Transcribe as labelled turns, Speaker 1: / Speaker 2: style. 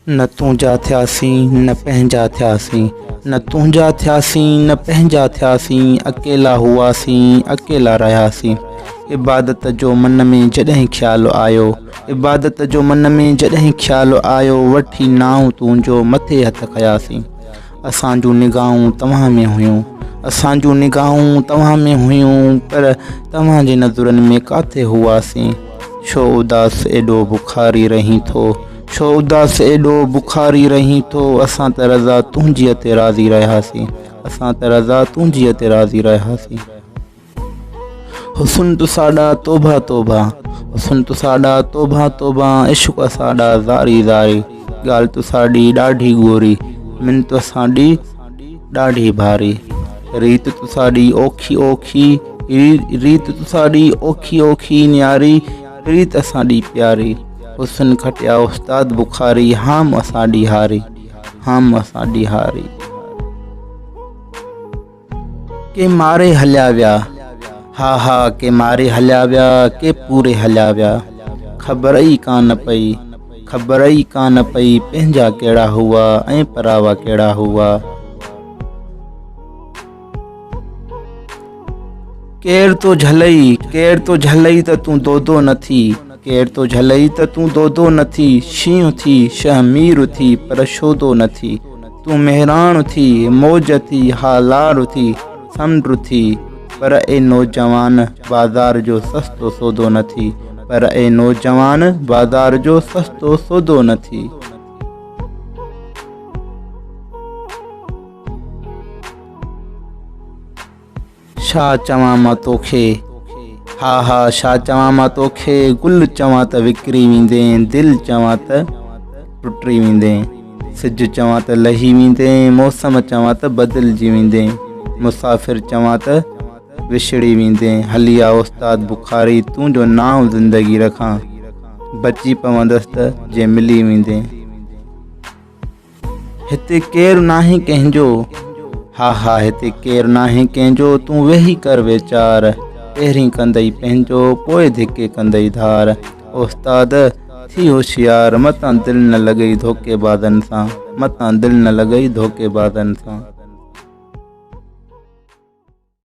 Speaker 1: نه تنهنجا ٿياسين نه پنهنجا ٿياسين نه تنهنجا ٿياسين نه پنهنجا ٿياسين اڪيلا هئاسين اڪيلا رهياسين عبادت جو من ۾ جڏهن خيال آيو عبادت جو من ۾ جڏهن خيال آيو وٺي نانء تنهنجو مٿي هٿ کياسين اسان جون نگاهون توهان ۾ هيون اسان جون نگاهون توهان ۾ هيون پر توهان جي نظرن ۾ ڪاٿي هئاسين ڇو اداس ايڏو بخاري رهين ٿو ڇو اداس ايڏو بخاري رهين ٿو اسان ته رضا تنهنجيء تي راضي رهياسين اسان ته رضا تنهنجيء تي راضي رهياسين. حسن تساڏا توبه توبه حسن تساڏا توبه توبه عشق اساڏا زاري زاري ڳالهه تساڏي ڏاڍي ڳوري منت اساڏي ڏاڍي ڀاري ريت تساڏي اوکي اوکي ريت تساڏي اوکي اوکي نياري پريت اساڏي پياري حسن کٽيا استاد بخاري هام اساڏي هاري هام اساڏي هاري. ڪي ماري هليا ويا، ها ها ڪي ماري هليا ويا، ڪي پوري هليا ويا، خبر ئي ڪانه پئي، خبر ئي ڪانه پئي، پنهنجا ڪهڙا هئا ۽ پراوا ڪهڙا هئا. ڪير ٿو جهلئي، ڪير ٿو جهلئي ته تون دودو نه ٿي، ڪير ٿو جهلئي ته تون دودو نه ٿي، شينهن ٿي، شهمير ٿي، پر شودو نه ٿي. تون مهراڻ ٿي، موج ٿي، هالار ٿي، سمنڊ ٿي، پر اي نوجوان بازار جو سستو سودو نه ٿي، پر اي نوجوان بازار جو سستو سودو نه ٿي. ڇا چوان مان توکي، ها ها ڇا چوان مان توکي، گل چوان ته وکري ويندين، دل چوان ته ٽٽي ويندين، سج چوان ته لهي ويندين، موسم چوان ته بدلجي ويندين، مسافر چوان ته وڇڙي ويندين، هلي آ استاد بخاري تون جو نانء زندگي رکان، بچي پوندس ته جي ملي ويندين. هتي ڪير ناهي ڪنهن جو، ها ها هتي ڪير ناهي ڪنهن جو، تون ويهي ڪر ويچار، پهرين ڪندئي پنهنجو، پوء ڌڪي ڪندئي ڌار، استاد ٿي هوشيار، متان دل نه لڳئي ڌوڪيبازن سان، متان دل نه لڳئي ڌوڪيبازن سان.